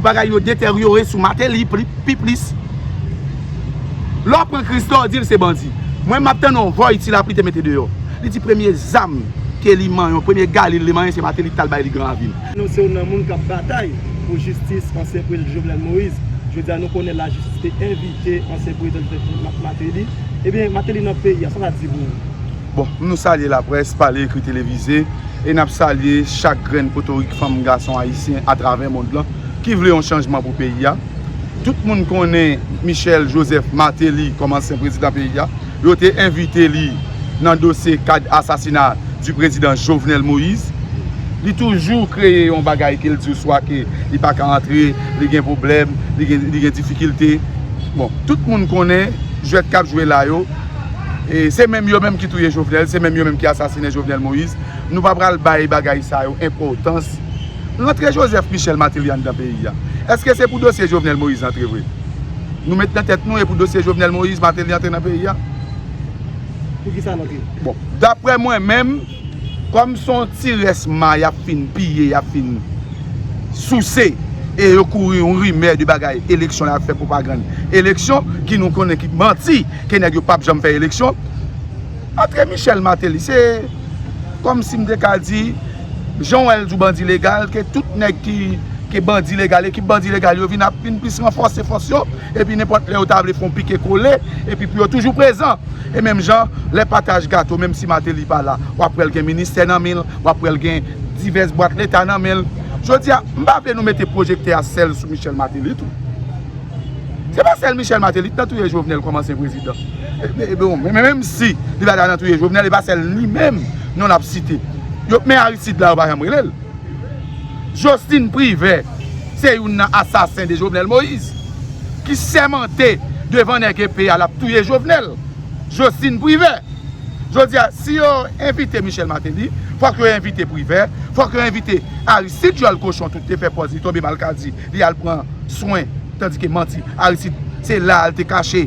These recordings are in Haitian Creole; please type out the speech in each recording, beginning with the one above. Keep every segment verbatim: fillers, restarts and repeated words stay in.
Bagay yo deteryore sou Martelly pli, pi plis. Lè w pran Christo, w di l se bandi. Mwen, m ap tann yon vòy Ti Lapli te mete deyò. Li di premye zam ke li manyen, premye galil li manyen, se Martelly ki t al bay li Gran Ravin. Nou se youn nan moun k ap batay pou jistis ansyen prezidan Jovenel Moïse. Jodi a, nou konnen lajistis te envite ansyen prezidan Joseph Ma-, Martelly. Ebyen, Martelly nan peyi a, sa sa di pou ou? Bon, nou salye laprès, pale, ekri, televize, e n ap salye chak grenn potorik, fanm, gason ayisyen atravè mond lan ki vle yon chanjman pou peyi a. Tout moun konnen Michel Joseph Martelly kòm ansyen prezidan peyi a. Yo te envite li nan dosye kad asasina di prezidan Jovenel Moïse. Li toujou kreye yon bagay ke l di w swa ke li pa ka antre, li gen pwoblèm, li gen, li gen difikilte. Bon, tout moun konnen jwèt k ap jwe la yo. E se menm yo menm ki touye Jovenel, se menm yo menm ki asasinen Jovenel Moïse. Nou pa pral bay bagay sa yo enpòtans. Rantre Joseph Michel Martelly anndan peyi a. Èske se pou dosye Jovenel Moïse antre vre? Nou met nan tèt nou e pou dosye Jovenel Moïse Martelly antre nan peyi a? Poukisa l antre? Bon, daprè mwen menm, kòm se yon ti rès ma y ap fin piye, y ap fin souse, e yo kouri yon rimè de bagay eleksyon, la y ap fè pwopagann eleksyon, ki nou konnen ki manti, ke nèg yo p ap janm fè eleksyon. Antre Michel Martelly, se kòmsi m te ka di, jan w wè l di w bandi legal, ke tout nèg ki, ke bandi legal, ekip bandi legal yo vin ap vin plis ranfòse fòs yo, epi nenpòt lè yo ta vle fè yon pike kole, epi pou yo toujou prezan. E menm jan, lè pataj gato, menm si Martelly pa la, w ap wè l gen ministè nan men l, w ap wè l gen divès bwat leta nan men l. Jodi a, m pa vle nou mete pwojektè a sèl sou Michel Martelly tou. Se pa sèl Michel Martelly ki t nan touye Jovenel kòm ansyen prezidan. E, e, e, bon, men, men menm si li pa t nan touye Jovenel, e pa sèl li menm non l ap site. Yo, men Aristide la, yo pa janm rele l. Jocelyn Privert se youn nan asasen de Jovenel Moïse ki sèmante devan nèg epe a l ap touye Jovenel. Jocelyn Privert. Jodi a, si yo envite Michel Martelly, fòk yo envite Privert, fòk yo envite Aristide, dyòl kochon tou te fè pòz li tonbe malkadi, li al pran swen, tandike manti, Aristide, se la l te kache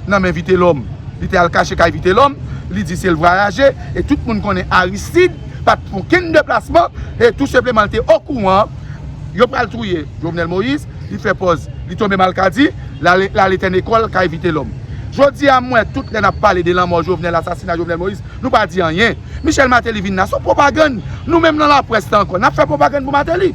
nan men Vitelhomme. Li te al kache kay Vitelhomme, li di se l vwayaje, e tout moun konnen Aristide pa t fè okenn deplasman, e tou senpleman l te okouran, yo pral touye Jovenel Moïse, li fè pòz, li tonbe malkadi, l ale, l ale tèn ekòl kay Vitelhomme. Jodi a, m wè tout lè n ap pale de lanmò Jovenel, asasina Jovenel Moïse, nou pa di anyen. Michel Martelly vin la, se yon pwopagann. Nou menm nan laprès la ankò, n ap fè pwopagann pou Martelly.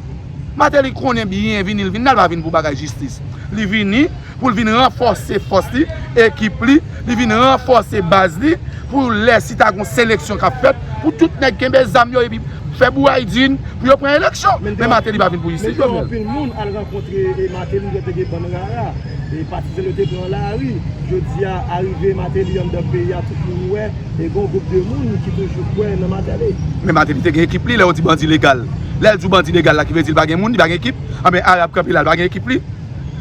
Martelly konnen byen vini l vin la, l pa vin pou bagay jistis. Li vini pou l vin ranfòse fòs li, ekip li, li vin ranfòse baz li, pou lè si ta gon seleksyon k ap fèt, pou tout nèg kenbe zam yo epi fè bouray din pou yo pran eleksyon. Men Martelly pa vin pou isit, Jovenel. Men anpil moun al rankontre e Martelly, yo te gen bann rara, e patizan yo te pran lari. Jodi a, arive Martelly anndan peyi a, tout moun wè, e gon gwoup de moun ki toujou kwè nan Martelly. Men Martelly te gen ekip li, lè yo di bandi legal. Lè l di w bandi legal la, ki vle di l pa gen moun, li pa gen ekip. Anben, Arab kanpe la, li pa gen ekip li.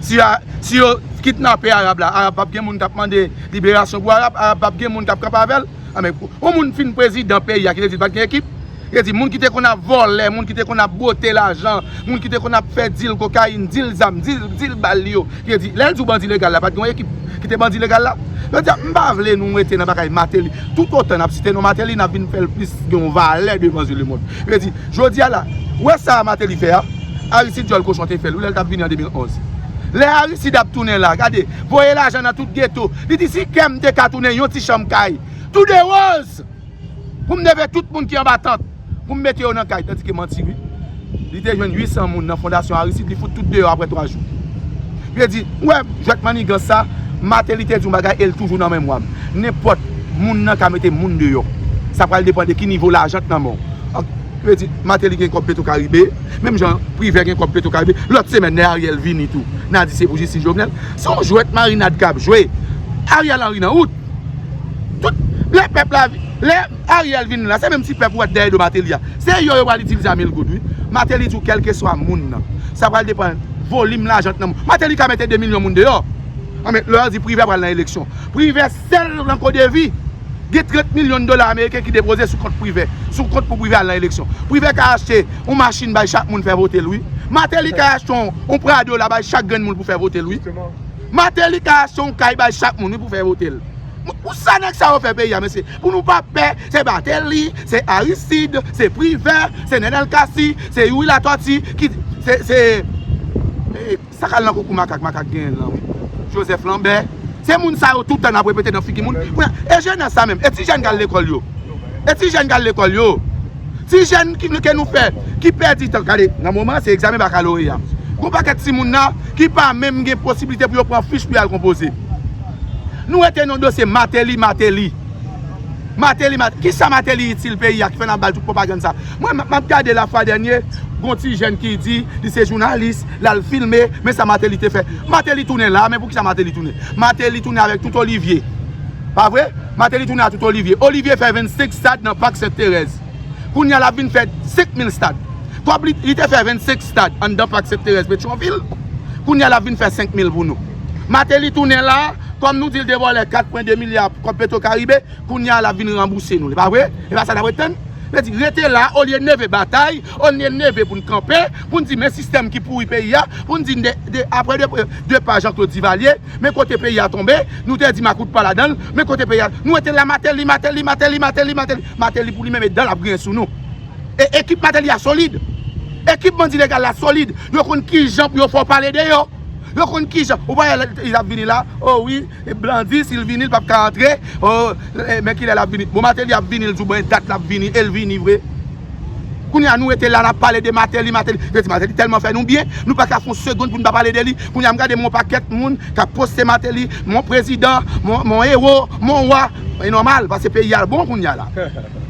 Si a, si yo kidnape Arab la, Arab p ap gen moun k ap mande liberasyon pou Arab, Arab p ap gen moun k ap kanpe avè l. Anben, yon moun fin prezidan peyi a, ki vle di l pa t gen ekip. Vle di moun ki te konn ap vòlè, moun ki te konn ap bwote lajan, moun ki te konn ap fè dil kokayin, dil zam, dil, dil bal li yo. Vle di, lè l di w bandi legal la, pa t gen yon ekip ki te bandi legal la. Jodi a, m pa vle nou rete nan bagay Martelly. Toutotan n ap site non Martelly, n ap vin fè l plis gen yon valè devan zye lemonn. Vle di, jodi a la, ou wè sa Martelly fè a? Aristide dyòl kochon te fè l, wi, lè l t ap vini an de mil onz. Lè Aristide ap tounen la, gade, voye lajan nan tout geto. Li di, si kè m te ka tounen yon ti chanm kay, tou de woz! Pou m leve tout moun ki anba tant, pou m mete yo nan kay, tandike manti, wi. Li te jwenn uit san moun nan fondasyon Aristide, li fout tout deyò apre twa jou. Vle di, ou wè, jwèt mannigans sa, Martelly te di yon bagay e l toujou nan memwa m. Nenpòt moun nan ka mete moun deyò. Sa pral depann de ki nivo lajan t nan men w. An, vle di, Martelly gen kòb Petro Caribe, menm jan Privert gen kòb Petro Caribe. Lòt semèn, lè Ariel vini tou, n a di se pou jistis Jovenel. Se yon jwèt marinad k ap jwe. Ariel Henry nan wout. Tout lè pèp la, lè Ariel vin la, se menm ti pèp ou wè dèyè do Martelly a. Se yo yo pral itilize a mil goud, wi. Martelly di w kèlkeswa moun nan. Sa pral depann volim lajan t nan men w. Martelly ka mete de milyon moun deyò. Anben, lè yo di Privert pral nan eleksyon. Privert sèl nan Kodevi. Gen trant milyon dola ameriken ki depoze sou kont Privert. Sou kont pou Privert al nan eleksyon. Privert ka achte yon machin bay chak moun fè vote l, wi. Martelly ka achte yon, yon Prado la bay chak grenn moun pou fè vote l, wi. Martelly ka achte yon kay bay chak moun, wi, pou fè vote l. Pou sa nèg sa yo fè peyi a, mesye. Pou nou pa pè, se Martelly, se Aristide, se Privert, se Nenel Cassy, se Youri Latortue, ki, se, se E, sa k al nan koukou makak, makak genyen l lan, wi. Joseph Lambert. Se moun sa yo tout tan n ap repete nan figi moun. Kounye a, e jenès sa menm, e ti jèn k al lekòl yo. E ti jèn k al lekòl yo. Ti jèn ki, ke nou fè, ki pèdi tan. Gade, nan moman an, se egzamen bakaloreya. Gon pakèt timoun nan ki pa menm gen posiblite pou yo pran fich pou y al konpoze. Nou rete nan dosye Martelly, Martelly. Martelly, Mat-, kisa Martelly itil peyi a ki fè n ap ba l tout pwopagann sa? Mwen, m, m ap gade lafwa dènye, gon ti jèn ki di li se jounalis, l al filme, men sa Martelly te fè. Martelly tounen la, men poukisa Martelly tounen? Martelly tounen avèk tout Olivier. Pa vre? Martelly tounen ak tout Olivier. Olivier fè vennsenk stad nan Pak Sent Terèz. Kounye a l ap vin fè senk mil stad. Kòb li, li te fè vennsenk stad anndan Pak Sent Terèz Petyonvil. Kounye a l ap vin fè senk mil pou nou. Martelly tounen la, kòm nou di l te vòlè kat pwen de milya kòb Petro Caribe, kounye a l ap vin ranbouse nou. E pa vre? E pa sa n ap ret tann? Vle di, rete la, olye n leve batay, olye n leve pou n kanpe, pou n di men sistèm ki pouri peyi a, pou n di de, de, apre de, depa Jean Claude Duvalier, men kote peyi a tonbe, nou te di makout pa ladan l, men kote peyi a, nou rete la, Martelly, Martelly, Martelly, Martelly, Martelly, Martelly pou li menm e dan l ap griyen sou nou. E ekip Martelly a solid. Ekip bandi legal la solid. Yo konn kijan pou yo fè w pale de yo. Yo konn kijan. Ou pa wè lè l ap vini la, o wi, e Blandy, si l vini, l p ap ka antre. O, e, men kilè l ap vini? Bon, Martelly ap vini, l di w, bon, e dat l ap vini, e l vini vre. Kounye a, nou rete la, n ap pale de Martelly, Martelly. Yo di Martelly tèlman fè nou byen, nou pa ka fè yon segonn pou n pa pale de li. Kounye a, m gade mon pakèt moun k ap poste Martelly, mon prezidan, mon, mon héros, mon wa. E nòmal, paske peyi a bon kounye a la.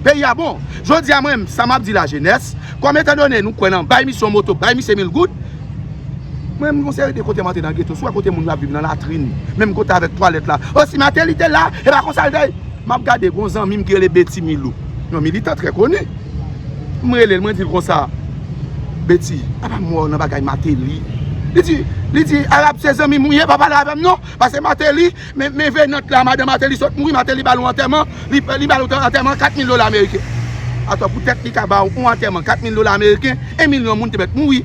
Peyi a bon. Jodi a, mwen, sa m ap di lajenès, kòm etandone nou kwè nan bay misye yon moto, bay misye mil goud, mwen, m gon seri de kote m antre nan geto, sou kote moun yo ap viv nan latrin, menm kote avèk twalèt la. O, si Martelly te la, e pa konsa l te ye. M ap gade, gon zanmi m ki rele Betty Milou, yon militan trè koni. M rele l, mwen di l konsa, Betty, apa m wè w nan bagay Martelly? Li di, li di, Arab, se zanmi m ou ye, pa pale avè m non, paske Martelly, men, men venant la, madan Martelly sot mouri, Martelly ba l yon antèman, li, li ba l yon antèman kat mil dola ameriken. Atò, poutèt li ka ba w yon antèman kat mil dola ameriken, en milyon moun te mèt mouri.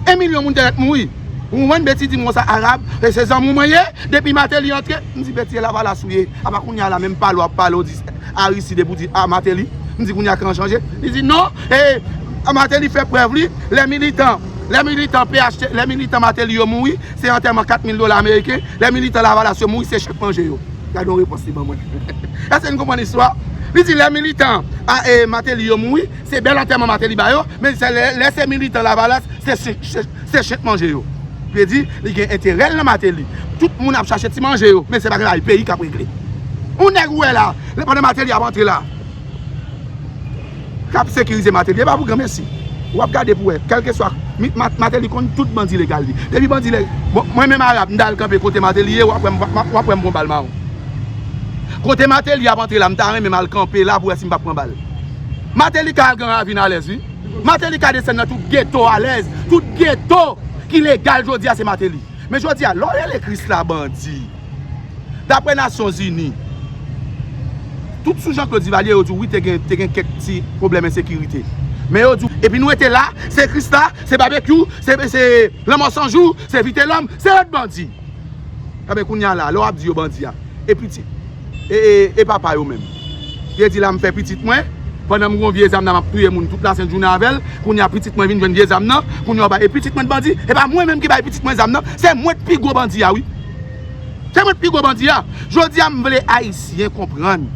En milyon moun te mèt mouri. Ou konprann? Betty di m konsa, Arab, e se zanmi w mwen ye, depi Martelly antre, m di, Betty, e Lavalas ou ye. Apa kounye a la, menm pale w ap pale, w di Aristide pou di, a, Martelly. M di, kounye a kan chanje? Li di, non, e, Martelly fè prèv li, lè militan, lè militan P H T, lè militan Martelly yo mouri, se antèman kat mil dola ameriken, lè militan Lavalas yo mouri, se chèk manje yo. Gade yon repons li ban mwen. Èske n konprann istwa? Li di lè militan a, e, Martelly yo mouri, se bèl antèman Martelly ba yo, men se lè, lè se militan Lavalas, se, se, se, se chèk manje yo. Vle di, li gen enterè l nan Martelly. Tout moun ap chache ti manje yo, men se pa travay peyi k ap regle. Yon nèg ou wè la, lè pandan Martelly ap antre la, k ap sekirize Martelly, e pa pou granmesi. W ap gade pou wè, kèlkeswa, mi-, Ma-, Martelly konn tout bandi legal li. Depi bandi le-, bon, mwen menm Arab, m ta al kanpe kote Martelly ye, w ap wè m, w ap, w ap wè m pran bal mawon. Kote Martelly ap antre la, m ta renmen m al kanpe la pou wè si m p ap pran bal. Martelly ka al Gran Ravin alèz, wi. Martelly ka desann nan tout geto alèz. Tout geto ki legal jodi a se Martelly. Men jodi a, lè w rele Krisla bandi, daprè Nasyonzini, tout sou Jean Claude Duvalier, yo di w wi, te gen, te gen kèk ti pwoblèm ensekirite. Men yo di w, epi nou rete la, se Krisla, se Babekyou, se, se Lanmò San Jou, se Vitelòm, se lòt bandi. Enben, kounye a la, lè w ap di yo bandi a, e pitit, e, e, e papa yo menm. Yo di la, m fè pitit mwen, pandan m gon vye zam nan, m ap touye moun tout lasent jounen avè l. Kounye a, pitit mwen vin jwenn vye zam nan. Kounye a, w bay, e pitit mwen t bandi. E pa mwen menm ki bay pitit mwen zam nan. Se mwen t pi gwo bandi a, wi. Se mwen t pi gwo bandi a. Jodi a, m vle Ayisyen konprann.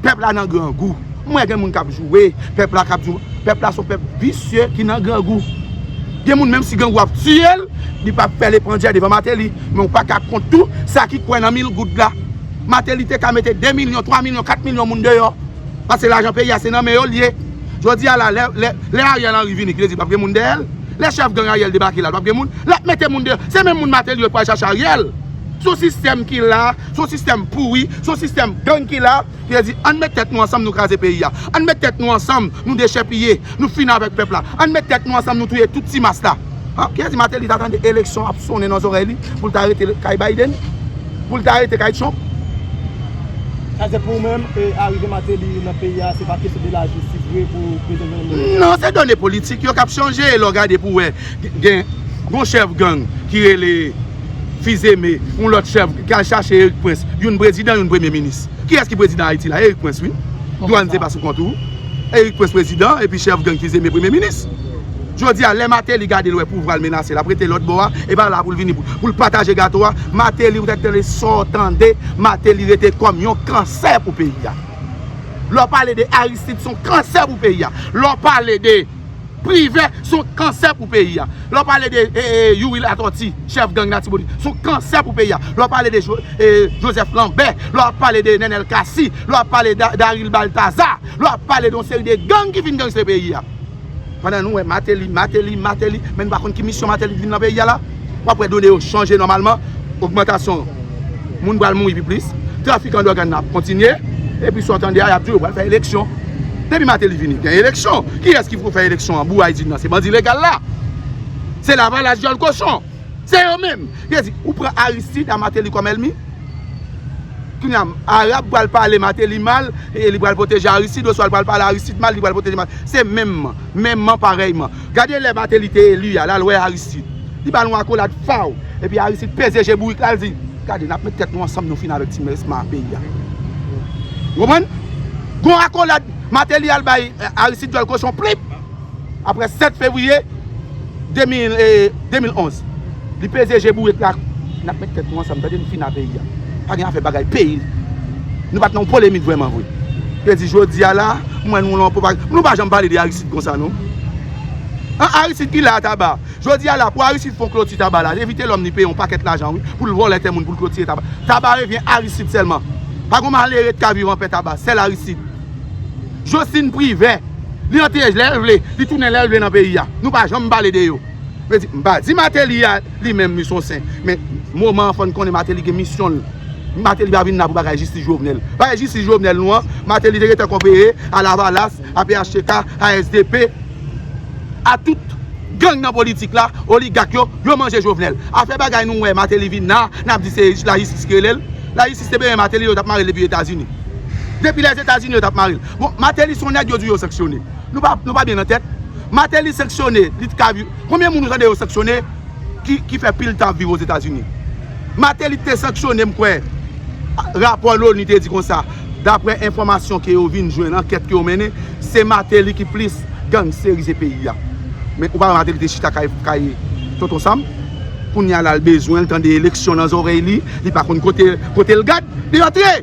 Pèp la nan grangou. M wè gen moun k ap joure. Pèp la k ap joure. Pèp la se yon pèp visye ki nan grangou. Gen moun, menm si grangou ap tiye l, li p ap fè lepandjè devan Martelly. Men w pa ka kont tou sa ki kwè nan mil goud la. Martelly te ka mete de milyon, twa milyon, kat milyon moun deyò. Paske lajan peyi a se nan men yo l ye. Jodi a la, lè, lè, lè Ariel Henry vini, ki vle di p ap gen moun dèyè l. Lè chèf gang Ariel debake la, p ap gen moun. L ap mete moun deyò. Se menm moun Martelly yo pral chache Ariel. Se yon sistèm ki la, se yon sistèm pouri, se yon sistèm gang ki la. Ki vle di, ann met tèt nou ansanm, nou kraze peyi a. Ann met tèt nou ansanm, nou dechèpiye, nou fini avèk pèp la. Ann met tèt nou ansanm, nou touye tout ti mas la. Ha, ki vle di Martelly ta tande eleksyon ap sonnen nan zòrèy li pou l ta rete kay Biden? Pou l ta rete kay Trump? Sa vle di pou ou menm, e, arive Martelly nan peyi a, se pa kesyon de lajistis vre pou prezidan Jovenel Moïse? Non, se done politik yo k ap chanje. Lè w gade pou w wè, gen, gen yon chèf gang ki rele Fils-Aimé, yon lòt chèf k al chache Erik Prince, youn prezidan, youn premye minis. Kiyès ki prezidan Ayiti la? Erik Prince, wi. Dwàn se pa sou kont ou. Erik Prince prezidan, epi chèf gang Fils-Aimé premye minis. Jodi a, lè Martelly gade l wè pouvwa l menase, l ap rete lòt bò a, e pa la pou l vini pou, pou l pataje gato a. Martelly, ou tande sa w tande, Martelly rete kòm yon kansè pou peyi a. Lè w pale de Aristide, se yon kansè pou peyi a. Lè w pale de Privè, se yon kansè pou peyi a. Lè w pale de e, e, Youri Latortue, chèf gang Latibonit, se yon kansè pou peyi a. Lè w pale de Jo- e, Joseph Lambert, lè w pale de Nenel Cassy, lè w pale de Daryl Balthazar, lè w pale de yon seri de gang ki vin gangste peyi a. Pandan nou wè Martelly, Martelly, Martelly, men nou pa konn ki misyon Martelly vin nan peyi a la. W ap wè done yo chanje nòmalman, ogmantasyon moun pral mouri pi plis, trafikan dòg nan ap kontinye, epi sa w tande a, y ap di w yo pral fè eleksyon. Depi Martelly vini, gen eleksyon. Kiyès ki pou fè eleksyon an? Bouray di nan, se bandi legal la. Se lavalas dyòl kochon. Se yo menm. Yo di, ou pran Aristide a Martelly kòm ènmi. Kounye a, Arab pral pale Martelly mal, e li pral pwoteje Aristide, oswa li pral pale Aristide mal, li pral pwoteje mal. Se menmman, menmman, parèyman. Gade lè Martelly te eli a, l al wè Aristide. Li ba l yon akolad faw. Epi Aristide peze je bourik la, l di, gade, n ap met tèt nou ansanm, nou fin avèk ti mesma peyi a. Ou konprann? Gon akolad, Martelly al bay, eh, Aristide dyòl kochon, plip! Apre sèt fevriye de mil, eh, de mil onz, li peze je bourik la, n ap met tèt nou ansanm, tande, nou fin a peyi a. Pa gen afè bagay peyi. Nou pa t nan yon polemik vrèman vre. Yo di jodi a la, m wè nou lan pwopag-, nou pa janm pale de Aristide konsa, non. An, Aristide ki la a Taba. Jodi a la, pou Aristide fè yon kloti Taba la, evite lòm ni peye yon pakèt lajan, wi, pou l vòlè tè moun, pou l klotire Taba. Taba revyen Aristide sèlman. Pa gon malere ki ka viv anpè Taba, sèl Aristide. Jocelyn Privè, li antre lè l vle, li tounen lè l vle nan peyi a. Nou pa janm pale de yo. Vle di, m pa di Martelly a, li menm, li s on sen. Men, moman an, fò n konnen Martelly gen misyon l. Martelly pa vin la pou bagay jistis Jovenel. Bagay jistis Jovenel nou an, Martelly te gentan konpere a Lavalas, a P H T K, a S D P, a tout gang nan politik la, oligak yo, yo manje Jovenel. Afè bagay nou wè Martelly vin la, n ap di se lajistis ki rele l. Lajistis te bezwen Martelly, yo t ap mare l depi Etazini. Depi Lèzetazini, yo t ap mare l. Bon, Martelly se yon nèg yo di yo sanksyone. Nou pa, nou pa byen nan tèt. Martelly sanksyone, li t ka vi-, konbyen moun ou tande yo sanksyone ki, ki fè pil tan ap viv Ozetazini? Martelly te sanksyone, m kwè, rapò Loni te di konsa, daprè enfòmasyon ke yo vin jwenn, ankèt ke yo mennen, se Martelly ki plis gangsterize peyi a. Men ou pa wè Martelly te chita kay, kay Tonton Sam? Kounye a la, l bezwen, l tande eleksyon nan zòrèy li, li pa konn kote, kote l gad, li antre!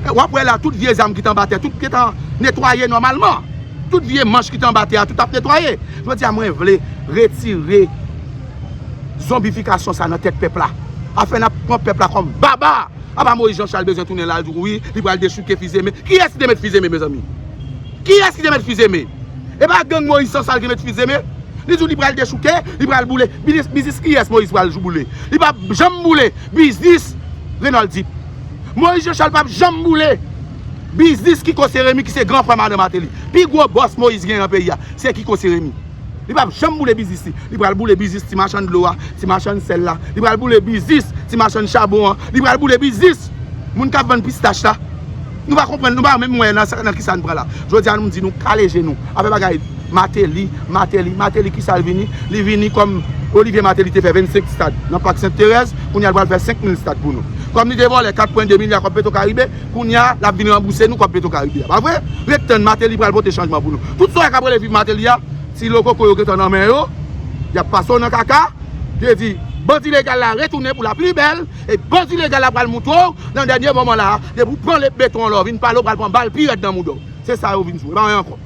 E w ap wè la, tout vye zam ki t anba tè, tout gentan netwaye nòmalman. Tout vye manch ki t anba tè a, tout ap netwaye. Jodi a, mwen vle retire zonbifikasyon sa nan tèt pèp la. Afè n ap pran pèp la kòm baba. Apa Moïse Jean Charles bezwen tounen la, l di wi, li pral dechouke Fils-Aimé. Kiyès ki te met Fils-Aimé, mezanmi? Kiyès ki te met Fils-Aimé? E pa gang Moïse Jean Charles ki met Fils-Aimé? Li di w li pral dechouke, li pral boule. Biznis, biznis kiyès Moïse pral jou boule? Li p ap janm boule biznis Renold Deep. Moïse Jean Charles p ap janm boule biznis Kiko Seremi ki se gran frè madan Martelly. Pi gwo bòs Moïse gen nan peyi a, se Kiko Seremi. Li p ap janm boule biznis li. Li pral boule biznis ti machann dlo a, ti machann sèl la. Li pral boule biznis ti machann chabon an. Li pral boule biznis moun k ap vann pistach la. Nou pa konprann, nou pa menm wè nan sa, nan kisa n pran la. Jodi a, nou di nou kale je nou. Afè bagay Martelly, Martelly, Martelly, kisa l vini? Li vini kòm Olivier Martelly te fè vennsenk stad nan Pak Sent Terèz, kounye a l pral fè senk mil stad pou nou. Kòm li te vòlè kat pwen de milya kòb Petro Caribe, kounye a l ap vin ranbouse nou kòb Petro Caribe a. Pa vre? Ret tann, Martelly pral pote chanjman pou nou. Tout sa w wè k ap rele viv Martelly a, ti lokoko yo gentan nan men yo, y ap pase w nan kaka. Yo di, bandi legal la retounen pou la pli bèl, e bandi legal la pral moutre w nan dènye moman la, depi w pran lep beton an la, w vin pale, w pral pran bal pi rèd nan mouda w. Se sa yo vin di w, e pa anyen ankò.